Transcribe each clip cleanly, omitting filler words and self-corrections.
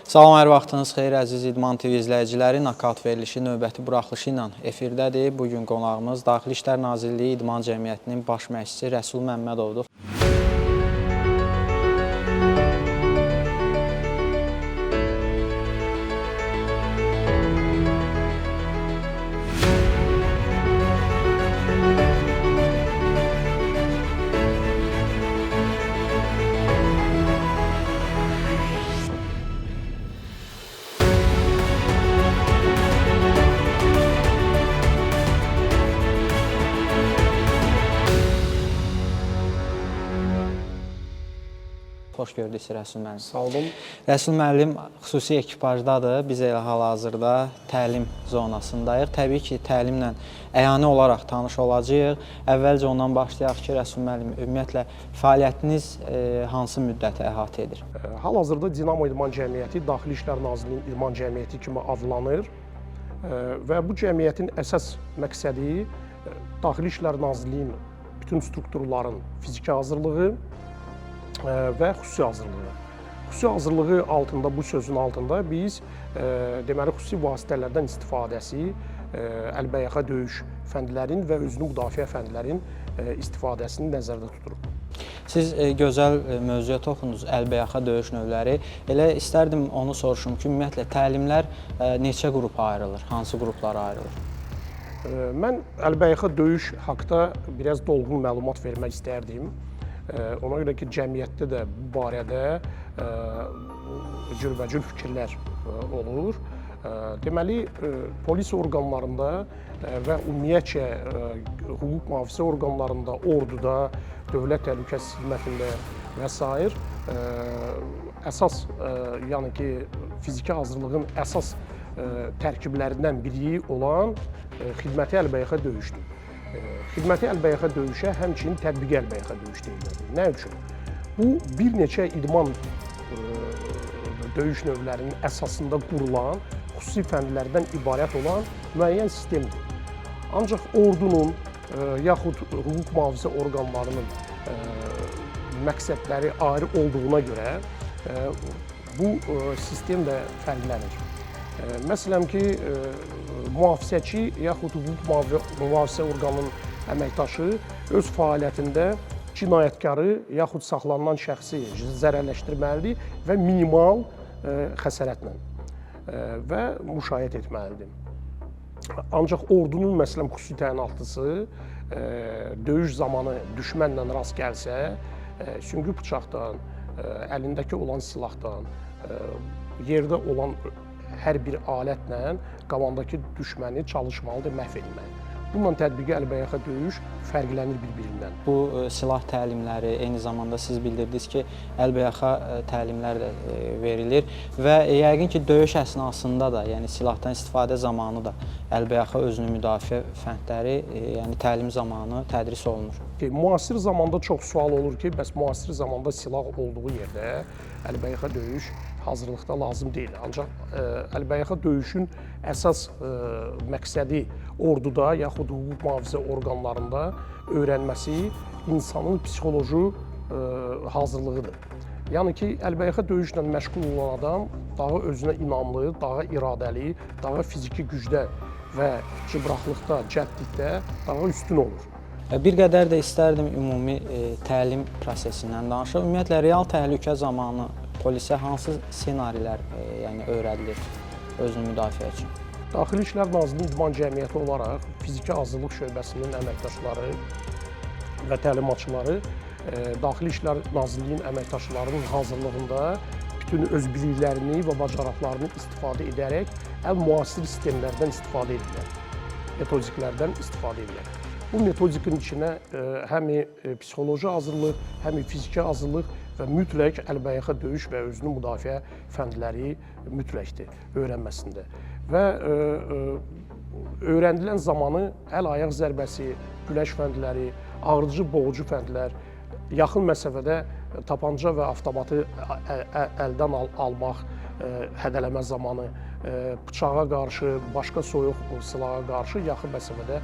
Salam, hər vaxtınız xeyir əziz İdman TV izləyiciləri. Nokaut verilişi növbəti buraxılışı ilə efirdədir. Bu gün qonağımız Daxili İşlər Nazirliyi İdman Cəmiyyətinin baş məşqçisi Rəsul Məmmədovdur. Xoş gördük sizi Rəsul müəllim. Sağ olun. Rəsul müəllim xüsusi ekipajdadır. Biz elə hal-hazırda təlim zonasındayıq. Təbii ki, təlimlə əyani olaraq tanış olacağıq. Əvvəlcə ondan başlayaq ki, Rəsul müəllim, ümumiyyətlə fəaliyyətiniz hansı müddəti əhatə edir? Hal-hazırda Dinamo İdman Cəmiyyəti Daxili İşlər Nazirliyinin İdman Cəmiyyəti kimi adlanır və bu cəmiyyətin əsas məqsədi Daxili İşlər Nazirliyinin bütün strukturların fiziki hazırlığı və xüsusi hazırlığı. Xüsusi hazırlığı altında, bu sözün altında biz deməli xüsusi vasitələrdən istifadəsi, əlbəyaxa döyüş fəndlərin və özünü müdafiə fəndlərin istifadəsini nəzərdə tuturuq. Siz gözəl mövzuya toxundunuz, əlbəyaxa döyüş növləri. Elə istərdim onu soruşum ki, ümumiyyətlə təlimlər neçə qrupa ayrılır, hansı qruplara ayrılır? Mən əlbəyaxa döyüş haqda biraz dolğun məlumat vermək istərdim. Ona görə ki, cəmiyyətdə də bu barədə cürbəcür fikirlər olur. Deməli, polis orqanlarında və ümumiyyətcə hüquq mühafizə orqanlarında, orduda, dövlət təhlükəsizlik xidmətində və sair əsas, yəni ki, fiziki hazırlığın əsas tərkiblərindən biri olan xidməti əlbəyaxa döyüşdür. Xidməti əlbəyaxa döyüşə həmçinin tətbiqi əlbəyaxa döyüş deyilir. Nə üçün? Bu, bir neçə idman döyüş növlərinin əsasında qurulan, xüsusi fəndlərdən ibarət olan müəyyən sistemdir. Ancaq ordunun yaxud hüquq mühafizə orqanlarının məqsədləri ayrı olduğuna görə bu sistem də fərqlənir. Məsələn ki, mühafizəçi yaxud hüquq mühafizə orqanının əməkdaşı öz fəaliyyətində cinayətkarı yaxud saxlanılan şəxsi zərərləşdirməlidir və minimal xəsarətlə və müşayiət etməlidir. Ancaq ordunun, məsələn, xüsusi təyinatlısı döyüş zamanı düşmənlə rast gəlsə, süngü bıçaqdan, əlindəki olan silahdan, yerdə olan hər bir alətlə qabandakı düşməni çalışmalıdır, məhv etməlidir. Bununla tətbiqi əlbəyaxa döyüş fərqlənir bir-birindən. Bu silah təlimləri, eyni zamanda siz bildirdiniz ki, əlbəyaxa təlimlər də verilir və yəqin ki, döyüş əsnasında da, yəni silahdan istifadə zamanı da əlbəyaxa özünü müdafiə fəndləri, yəni təlim zamanı tədris olunur. Müasir zamanda çox sual olur ki, bəs müasir zamanda silah olduğu yerdə əlbəyaxa döyüş hazırlıqda lazım deyil. Ancaq əlbəyaxa döyüşün əsas məqsədi orduda yaxud hüquq mühafizə orqanlarında öyrənməsi insanın psixoloji hazırlığıdır. Yəni ki, əlbəyaxa döyüşlə məşğul olan adam daha özünə inamlı, daha iradəli, daha fiziki gücdə və cıbraqlıqda, cəldlikdə daha üstün olur. Bir qədər də istərdim ümumi təlim prosesindən danışaq. Ümumiyyətlə, real təhlükə zamanı polisə hansı ssenarilər yəni öyrədilir özünü müdafiə üçün? Daxili İşlər Nazirliyinin İdman Cəmiyyəti olaraq fiziki hazırlıq şöbəsinin əməkdaşları və təlimatçıları Daxili İşlər Nazirliyinin əməkdaşlarının hazırlığında bütün öz biliklərini və bacarıqlarını istifadə edərək ən müasir sistemlərdən istifadə edirlər, metodiklərdən istifadə edirlər. Bu metodikin içinə həm psixoloji hazırlıq, həm fiziki hazırlıq və mütləq əlbəyaxa döyüş və özünü müdafiə fəndləri mütləqdir öyrənməsində. Və öyrənilən zamanı əl-ayaq zərbəsi, güləş fəndləri, ağrıcı, boğucu fəndlər, yaxın məsafədə tapanca və avtomatı əldən almaq, hədələmə zamanı, bıçağa qarşı, başqa soyuq silaha qarşı yaxın məsafədə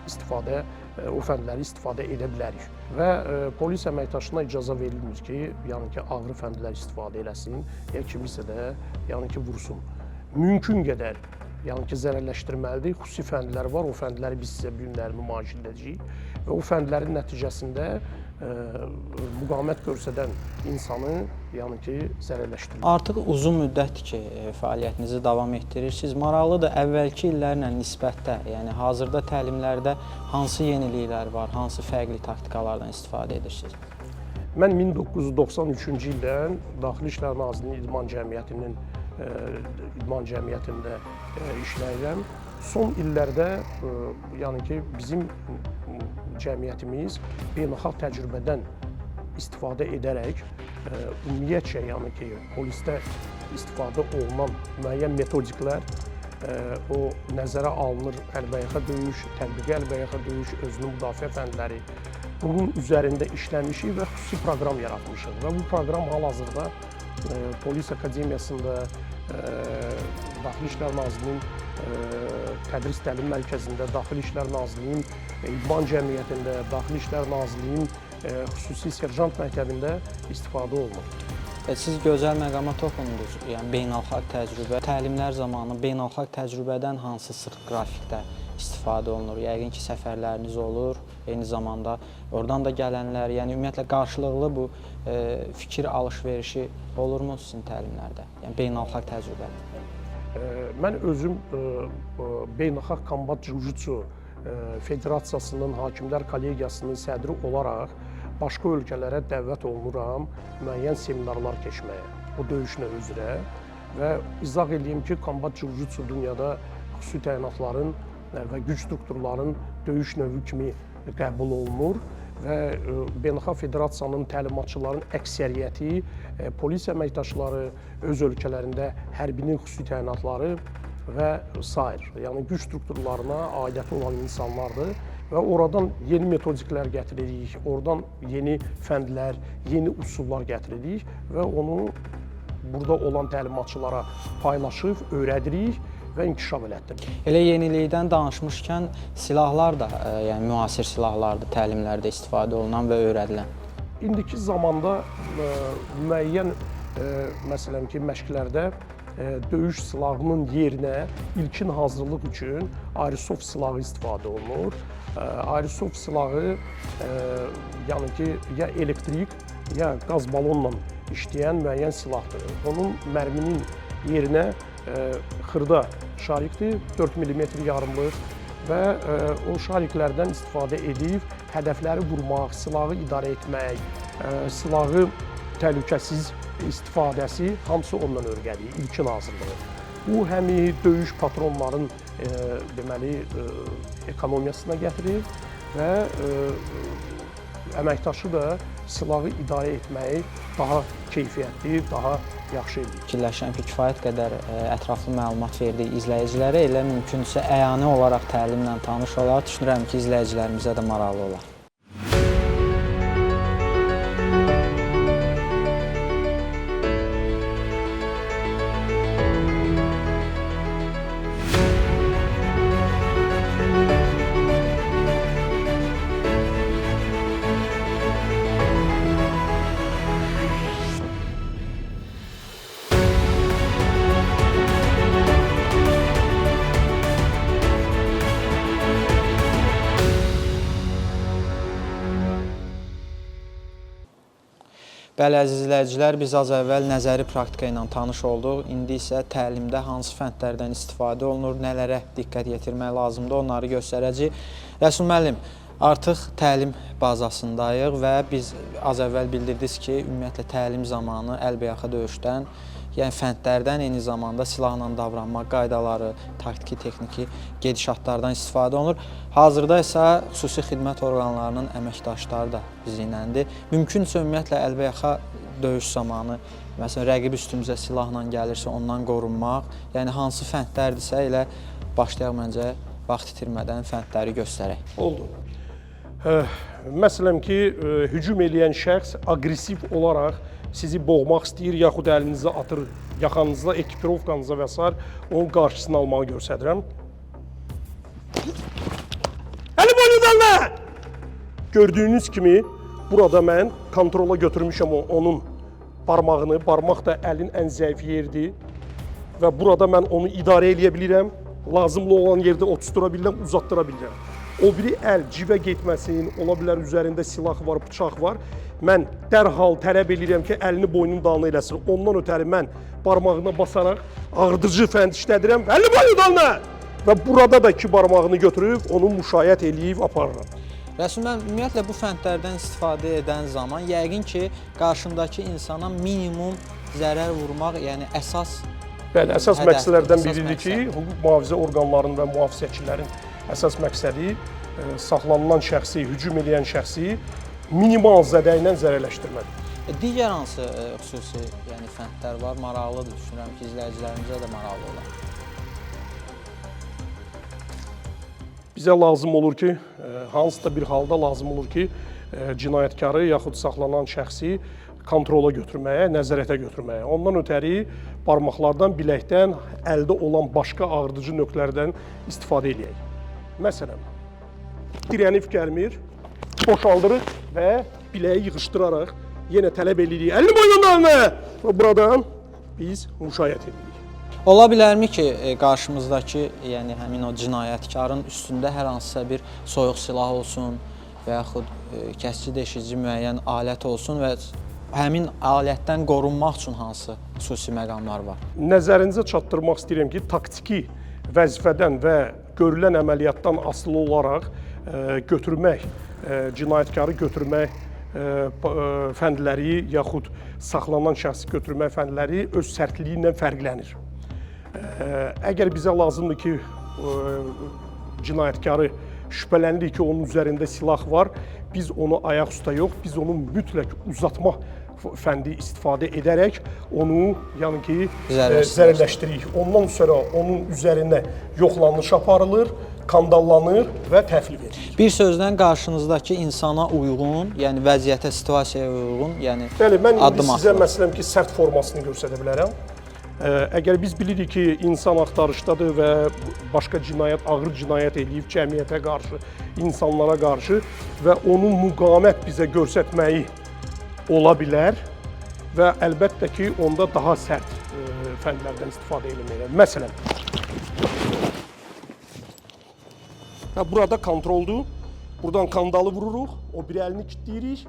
istifadə, o fəndləri istifadə edə bilərik. Və polis əməkdaşına icazə verilmir ki, yəni ki, ağrı fəndlər istifadə eləsin, ya kimisə də, yəni ki, vursun. Mümkün qədər, yəni ki, zərərləşdirməlidir. Xüsusi fəndlər var, o fəndləri biz sizə bu günləri nümayiş edəcəyik və o fəndlərin nəticəsində müqavimət göstərən insanı, yəni ki, zərərləşdirilir. Artıq uzun müddətdir ki, fəaliyyətinizi davam etdirirsiniz. Maraqlıdır, əvvəlki illərlə nisbətdə, yəni hazırda təlimlərdə hansı yeniliklər var, hansı fərqli taktikalardan istifadə edirsiniz? Mən 1993-cü ildən Daxili İşlər Nazirliyinin İdman Cəmiyyətinin İdman Cəmiyyətində işləyirəm. Son illərdə, yəni ki, bizim cəmiyyətimiz beynəlxalq təcrübədən istifadə edərək ümumiyyətcə, yəni ki, polisdə istifadə olunan müəyyən metodiklər, o nəzərə alınır əlbəyaxa döyüş, tətbiqi əlbəyaxa döyüş, özünü müdafiə fəndləri. Bunun üzərində işləmişik və xüsusi proqram yaratmışıq və bu proqram hal-hazırda Polis Akademiyasında, Daxili İşlər Nazirliyinin Tədris Təlim Mərkəzində, Daxili İşlər Nazirliyinin İdman Cəmiyyətində, Daxili İşlər Nazirliyinin xüsusi serjant məktəbində istifadə olunur. Siz gözəl məqama toxundunuz, yəni beynəlxalq təcrübə. Təlimlər zamanı beynəlxalq təcrübədən hansı sıx qrafikdə istifadə olunur? Yəqin ki, səfərləriniz olur, eyni zamanda oradan da gələnlər, yəni ümumiyyətlə qarşılıqlı bu fikir alış-verişi olurmu sizin təlimlərdə? Yəni beynəlxalq təcrübə. Mən özüm Beynəlxalq Kombat Jiu-Jitsu Federasiyasının Hakimlər Kollegiyasının sədri olaraq başqa ölkələrə dəvət olunuram müəyyən seminarlar keçməyə, o döyüş növü üzrə və izah eləyim ki, Kombat Jiu-Jitsu dünyada xüsusi təyinatların və güc strukturlarının döyüş növü kimi qəbul olunur və Beynəlxalq Federasiyanın təlimatçıların əksəriyyəti polis əməkdaşları, öz ölkələrində hərbinin xüsusi təyinatları və sair, yəni güc strukturlarına aidiyyəti olan insanlardır və oradan yeni metodiklər gətiririk, oradan yeni fəndlər, yeni üsullar gətiririk və onu burada olan təlimatçılara paylaşıb, öyrədirik və inkişaf elətdiririk. Elə yenilikdən danışmışkən silahlar da, yəni müasir silahlar da təlimlərdə istifadə olunan və öyrədilən. İndiki zamanda müəyyən məsələn ki, məşqlərdə döyüş silahının yerinə ilkin hazırlıq üçün airsoft silahı istifadə olunur. Airsoft silahı yəni ki, ya elektrik, ya qaz balonla işləyən müəyyən silahdır. Onun mərminin yerinə xırda şarikdir, 4 mm yarımlıq və o şariklərdən istifadə edib hədəfləri vurmaq, silahı idarə etmək, silahı təhlükəsiz istifadəsi hamısı ondan öyrədilir, ilkin hazırlığı. Bu, həmi döyüş patronların deməli, ekonomiyasına gətirir və əməkdaşı da silahı idarə etməyi daha keyfiyyətli, daha yaxşı edir. Fikirləşirəm ki, kifayət qədər ətraflı məlumat verdik izləyicilərə. Elə mümkündürsə əyani olaraq təlimlə tanış olar. Düşünürəm ki, izləyicilərimizə də maraqlı olar. Bəli, əziz izləyicilər, biz az əvvəl nəzəri praktika ilə tanış olduq. İndi isə təlimdə hansı fəndlərdən istifadə olunur, nələrə diqqət yetirmək lazımdır, onları göstərəcəyik. Rəsul müəllim, artıq təlim bazasındayıq və biz az əvvəl bildirdiniz ki, ümumiyyətlə təlim zamanı əlbəyaxa döyüşdən, yəni fəndlərdən eyni zamanda silahla davranma qaydaları, taktiki, texniki gedişatlardan istifadə olunur. Hazırda isə xüsusi xidmət orqanlarının əməkdaşları da bizimləndir. Mümkünsə ümumiyyətlə əlbəyaxa döyüş zamanı, məsələn, rəqib üstümüzə silahla gəlirsə ondan qorunmaq, yəni hansı fəndlərdirsə elə başlayaq məncə vaxt itirmədən fəndləri göstərək. Oldu. Məsələn ki, hücum eləyən şəxs aqressiv olaraq sizi boğmaq istəyir, yaxud əlinizi atır yaxanınıza, ekipirovkanıza və sair, onun qarşısını almağı göstərirəm. Əli dalına! Gördüyünüz kimi burada mən kontrola götürmüşəm onun barmağını. Barmaq da əlin ən zəif yeridir. Və burada mən onu idarə eləyə bilirəm. Lazımlı olan yerdə otustura bilirəm, uzatdıra bilirəm. O biri əl civə getməsin, ola bilər üzərində silah var, bıçaq var. Mən dərhal tələb eləyirəm ki, əlini boynunun dalına eləsin. Ondan ötəri mən barmağına basaraq ağrıdıcı fənd işlədirəm. Əlini boynunun dalına! Və burada da iki barmağını götürüb onu müşayiət eləyib aparıram. Rəsul müəllim, ümumiyyətlə bu fəndlərdən istifadə edən zaman yəqin ki, qarşındakı insana minimum zərər vurmaq, yəni əsas. Bəli, əsas hədəfdir, məqsədlərdən əsas biridir ki, məqsəddir. hüquq mühafizə orqanlarının və mühafizəçilərin əsas məqsədi saxlanılan şəxsi, hücum edən şəxsi minimal zədə ilə zərərləşdirmədir. Digər hansı xüsusi, yəni fəndlər var? Maraqlıdır, düşünürəm ki, izləyicilərimizə də maraqlı olar. Bizə lazım olur ki, hansısa bir halda lazım olur ki, cinayətkarı yaxud saxlanan şəxsi kontrola götürməyə, nəzarətə götürməyə. Ondan ötəri barmaqlardan, biləkdən, əldə olan başqa ağrıdıcı nöqtələrdən istifadə eləyək. Məsələn, dirənib gəlmir, boşaldırıq və biləyi yığışdıraraq yenə tələb eləyirik. Əlini boynunun dalına! Və buradan biz müşayiət edirik. Ola bilərmi ki, qarşımızdakı, yəni həmin o cinayətkarın üstündə hər hansısa bir soyuq silah olsun və yaxud kəsici deşici müəyyən alət olsun və həmin alətdən qorunmaq üçün hansı xüsusi məqamlar var? Nəzərinizə çatdırmaq istəyirəm ki, taktiki vəzifədən və görülən əməliyyatdan asılı olaraq götürmək, cinayətkarı götürmək fəndləri yaxud saxlanan şəxsi götürmək fəndləri öz sərtliyi ilə fərqlənir. Əgər bizə lazımdır ki, cinayətkarı şübhələnirik ki, onun üzərində silah var, biz onu ayaq üstə yox, biz onu mütləq uzatma fəndi istifadə edərək onu, yəni ki, zərərləşdiririk. Ondan sonra onun üzərinə yoxlanış aparılır, kandallanır və təhvil verilir. Bir sözlə qarşınızdakı insana uyğun, yəni vəziyyətə, situasiyaya uyğun, yəni Bəli, mən indi addım sizə atılır. məsələn ki, sərt formasını göstərə bilərəm. Əgər biz bilirik ki, insan axtarışdadır və başqa cinayət, ağır cinayət eləyib cəmiyyətə qarşı, insanlara qarşı və onun müqamət bizə göstərməyi ola bilər və əlbəttə ki, onda daha sərt fəndlərdən istifadə etməliyik. Məsələn, burada kontroldur. Buradan kandalı vururuq, o bir əlini kilitləyirik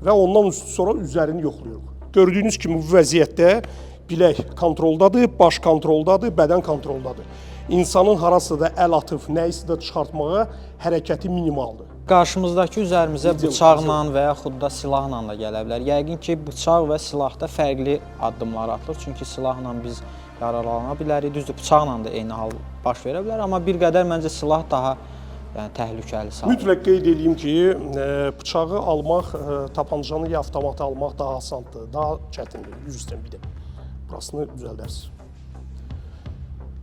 və ondan sonra üzərini yoxlayırıq. Gördüyünüz kimi bu vəziyyətdə bilək kontroldadır, baş kontroldadır, bədən kontroldadır. İnsanın harasısa da əl atıb, nəyisə də çıxartmağa hərəkəti minimaldır. Qarşımızdakı üzərimizə bıçaqla və yaxud da silahla da gələ bilər. Yəqin ki, bıçaq və silahda fərqli addımlar atılır. Çünki silahla biz yaralana bilərik. Düzdür, bıçaqla da eyni hal baş verə bilər, amma bir qədər məncə silah daha yəni təhlükəli sayılır. Mütləq qeyd eləyim ki, bıçağı almaq, tapancanı ya avtomatı almaq daha asandır, daha çətindir. Üzr istəyirəm bir də. Burasını düzəldərsiz.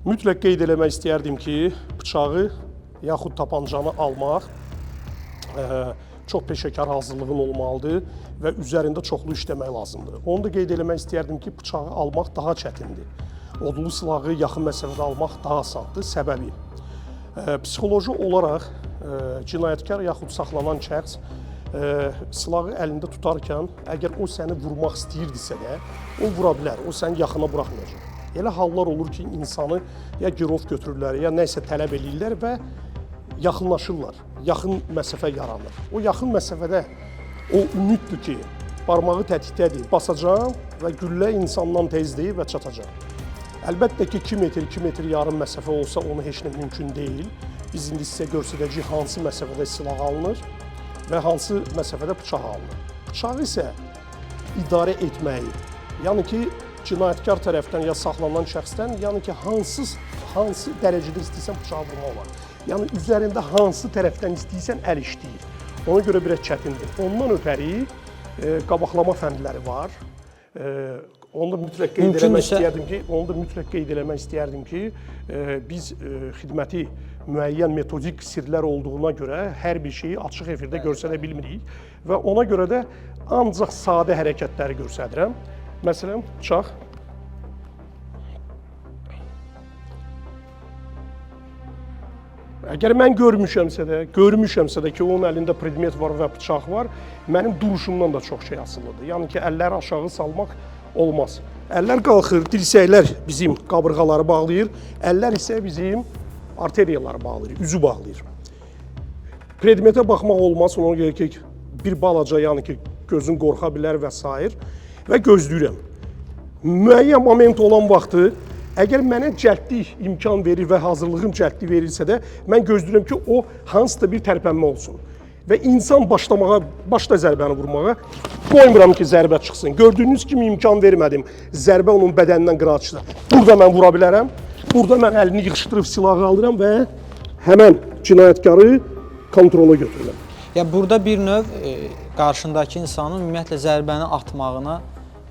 Mütləq qeyd eləmək istəyərdim ki, bıçağı yaxud tapancanı almaq çox peşəkar hazırlığın olmalıdır və üzərində çoxlu işləmək lazımdır. Onu da qeyd eləmək istəyərdim ki, bıçağı almaq daha çətindir. Odlu silahı yaxın məsafədə almaq daha asandır. Səbəbi psixoloji olaraq cinayətkar yaxud saxlanan şəxs silahı əlində tutarkən, əgər o səni vurmaq istəyirdisə də, o vura bilər, o səni yaxına buraxmayacaq. Elə hallar olur ki, insanı ya girov götürürlər, ya nəsə tələb eləyirlər və yaxınlaşırlar. Yaxın məsafə yaranır. O yaxın məsafədə o ümiddir ki, barmağı tətikdədir, basacam və güllə insandan tezdir və çatacaq. Əlbəttə ki, 2 metr, 2 metr yarım məsafə olsa onu heç nə mümkün deyil. Biz indi sizə göstərəcəyik hansı məsafədə silah alınır və hansı məsafədə bıçaq alınır. Bıçağı isə idarə etməyi, yəni ki, cinayətkar tərəfdən ya saxlanan şəxsdən, yəni ki, hansı dərəcədə istəyirsən bıçağı vurmaq olar. Yəni üzərində hansı tərəfdən istəyirsən əl işləyir. Ona görə biraz çətindir. Ondan ötəri qabaqlama fəndləri var. Onu da mütləq qeyd eləmək istəyərdim ki, biz xidməti müəyyən metodik sirlər olduğuna görə hər bir şeyi açıq efirdə göstərə bilmirik və ona görə də ancaq sadə hərəkətləri göstərirəm. Məsələn, bıçaq. Əgər mən görmüşəmsə də ki, onun əlində predmet var və bıçaq var, mənim duruşumdan da çox şey asılıdır. Yəni ki, əlləri aşağı salmaq olmaz. Əllər qalxır, dirsəklər bizim qabırğaları bağlayır, əllər isə bizim arteriyaları bağlayır, üzü bağlayır. Predmetə baxmaq olmaz, ona görə ki, bir balaca, yəni ki, gözün qorxa bilər və sair və gözləyirəm. Müəyyən moment olan vaxtı, əgər mənə cəldlik imkan verir və hazırlığım cəldlik verirsə də, mən gözləyirəm ki, o hansısa bir tərpənmə olsun. Və insan başda zərbəni vurmağa qoymuram ki, zərbə çıxsın. Gördüyünüz kimi imkan vermədim. Zərbə onun bədənindən qırağa çıxsın. Burada mən vura bilərəm. Burada mən əlini yığışdırıb silahı alıram və həmən cinayətkarı kontrola götürürəm. Yəni burada bir növ qarşındakı insanın ümumiyyətlə zərbəni atmağına,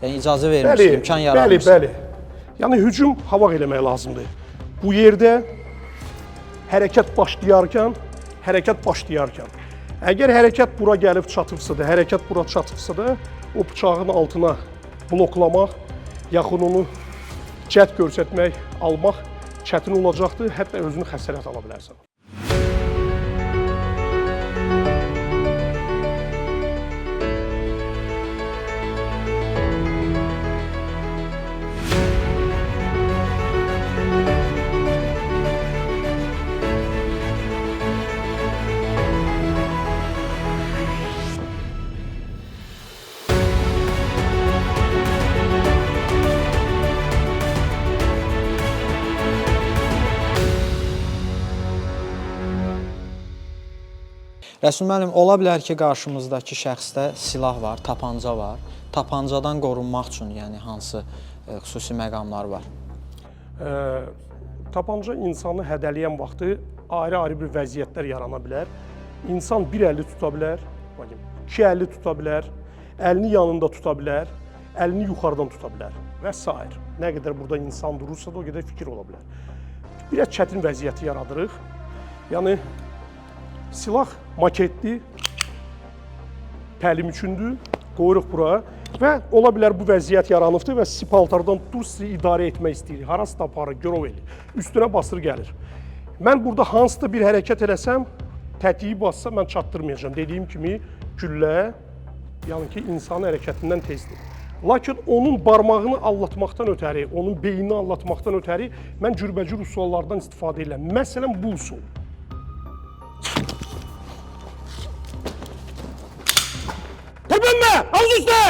yəni icazə vermirsən, imkan yaratmırsan. Bəli, bəli. Yəni hücum hava eləmək lazımdır. Bu yerdə hərəkət başlayarkən, əgər hərəkət bura gəlib çatıbsa da, hərəkət bura çatıbsa da, o bıçağın altına bloklamaq, yaxud onu cəhd göstərmək, almaq çətin olacaqdır, hətta özünü xəsarət ala bilərsən. Rəsul müəllim, ola bilər ki, qarşımızdakı şəxsdə silah var, tapanca var. Tapancadan qorunmaq üçün, yəni hansı xüsusi məqamlar var? Tapanca insanı hədələyən vaxtı ayrı-ayrı bir vəziyyətlər yarana bilər. İnsan bir əli tuta bilər, iki əli tuta bilər, əlini yanında tuta bilər, əlini yuxarıdan tuta bilər və s. Nə qədər burada insan durursa da o qədər fikir ola bilər. Biraz çətin vəziyyəti yaradırıq. Yəni silah maketli, təlim üçündür, qoyuruq bura və ola bilər bu vəziyyət yaranıbdır və sizi paltardan tutur, sizi idarə etmək istəyir. Harası da aparır, görov eləyir. Üstünə basır gəlir. Mən burada hansısa bir hərəkət eləsəm, tətiyi bassa mən çatdırmayacağam. Dediyim kimi güllə, yəni ki, insanın hərəkətindən tezdir. Lakin onun barmağını allatmaqdan ötəri, onun beynini allatmaqdan ötəri mən cürbəcür üsullardan istifadə edirəm. Məsələn, bu üsul. Tərpənmə! Ağız üstə!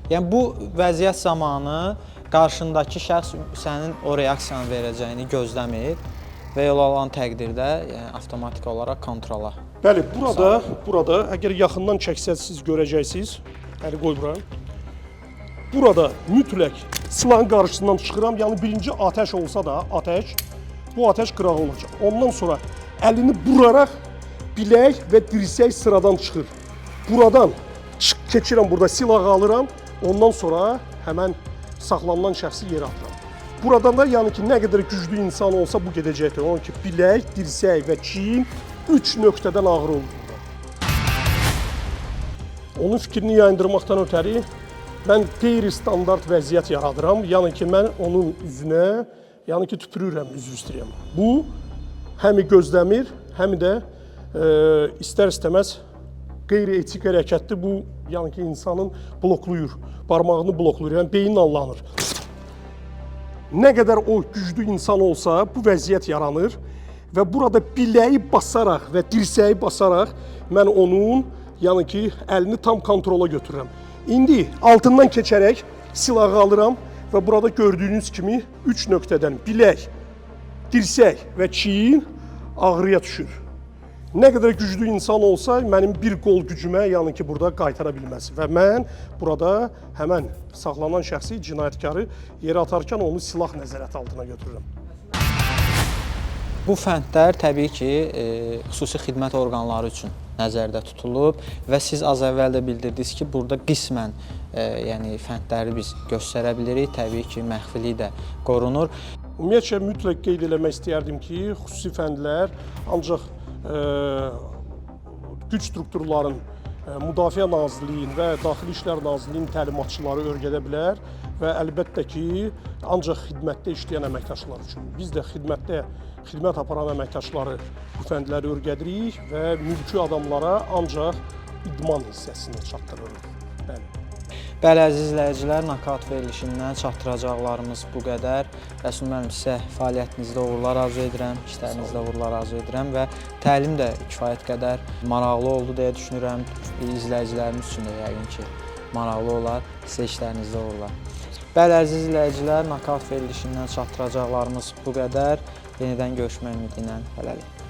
Yəni bu vəziyyət zamanı qarşındakı şəxs sənin o reaksiyanı verəcəyini gözləmir və elə olan təqdirdə, yəni avtomatik olaraq kontrola. Bəli, burada əgər yaxından çəksəz siz görəcəksiniz. Əli qoy bura. Burada mütləq silahın qarşısından çıxıram. Yəni birinci atəş olsa da atəş, bu atəş qırağı olacaq. Ondan sonra əlini buraraq bilək və dirsək sıradan çıxır. Buradan keçirəm, burada silahı alıram. Ondan sonra həmən saxlanılan şəxsi yerə atıram. Buradan da yəni ki, nə qədər güclü insan olsa bu gedəcəkdir. Onun ki, bilək, dirsək və çiyin 3 nöqtədən ağrı olur burada. Onun fikrini yayındırmaqdan ötəri mən qeyri-standart vəziyyət yaradıram. Yəni ki, mən onun üzünə, yəni ki, tüpürürəm, üzr istəyirəm. Bu, həmi gözləmir, həmi də istər-istəməz qeyri-etik hərəkətdir. Bu, yəni ki, insanın bloklayır, barmağını bloklayır, yəni beyin allanır. Nə qədər o güclü insan olsa, bu vəziyyət yaranır və burada biləyi basaraq və dirsəyi basaraq mən onun, yəni ki, əlini tam kontrola götürürəm. İndi altından keçərək silahı alıram və burada gördüyünüz kimi 3 nöqtədən bilək, dirsək və çiyin ağrıya düşür. Nə qədər güclü insan olsa, mənim bir qol gücümə, yəni ki, burada qaytara bilməz. Və mən burada həmən saxlanan şəxsi, cinayətkarı yerə atarkən onu silah nəzarəti altına götürürəm. Bu fəndlər təbii ki, xüsusi xidmət orqanları üçün nəzərdə tutulub və siz az əvvəl də bildirdiniz ki, burada qismən yəni fəndləri biz göstərə bilirik. Təbii ki, məxfilik də qorunur. Ümumiyyətcə, mütləq qeyd eləmək istəyərdim ki, xüsusi fəndlər ancaq güc strukturların, Müdafiə Nazirliyinin və Daxili İşlər Nazirliyinin təlimatçıları öyrədə bilər Və əlbəttə ki, ancaq xidmətdə işləyən əməkdaşlar üçün. Biz də xidmətdə xidmət aparan əməkdaşları bu fəndləri öyrədirik və mülki adamlara ancaq idman hissəsini çatdırırıq. Bəli. Bəli, əziz izləyicilər, nokaut verilişindən çatdıracaqlarımız bu qədər. Rəsul müəllim, sizə fəaliyyətinizdə uğurlar arzu edirəm, işlərinizdə uğurlar arzu edirəm və təlim də kifayət qədər maraqlı oldu deyə düşünürəm. İzləyicilərimiz üçün də yəqin ki, maraqlı olar. Sizə işlərinizdə uğurlar. Bəli, əziz izləyicilər, nokaut verilişindən çatdıracaqlarımız bu qədər. Yenidən görüşmək ümidi ilə hələlik.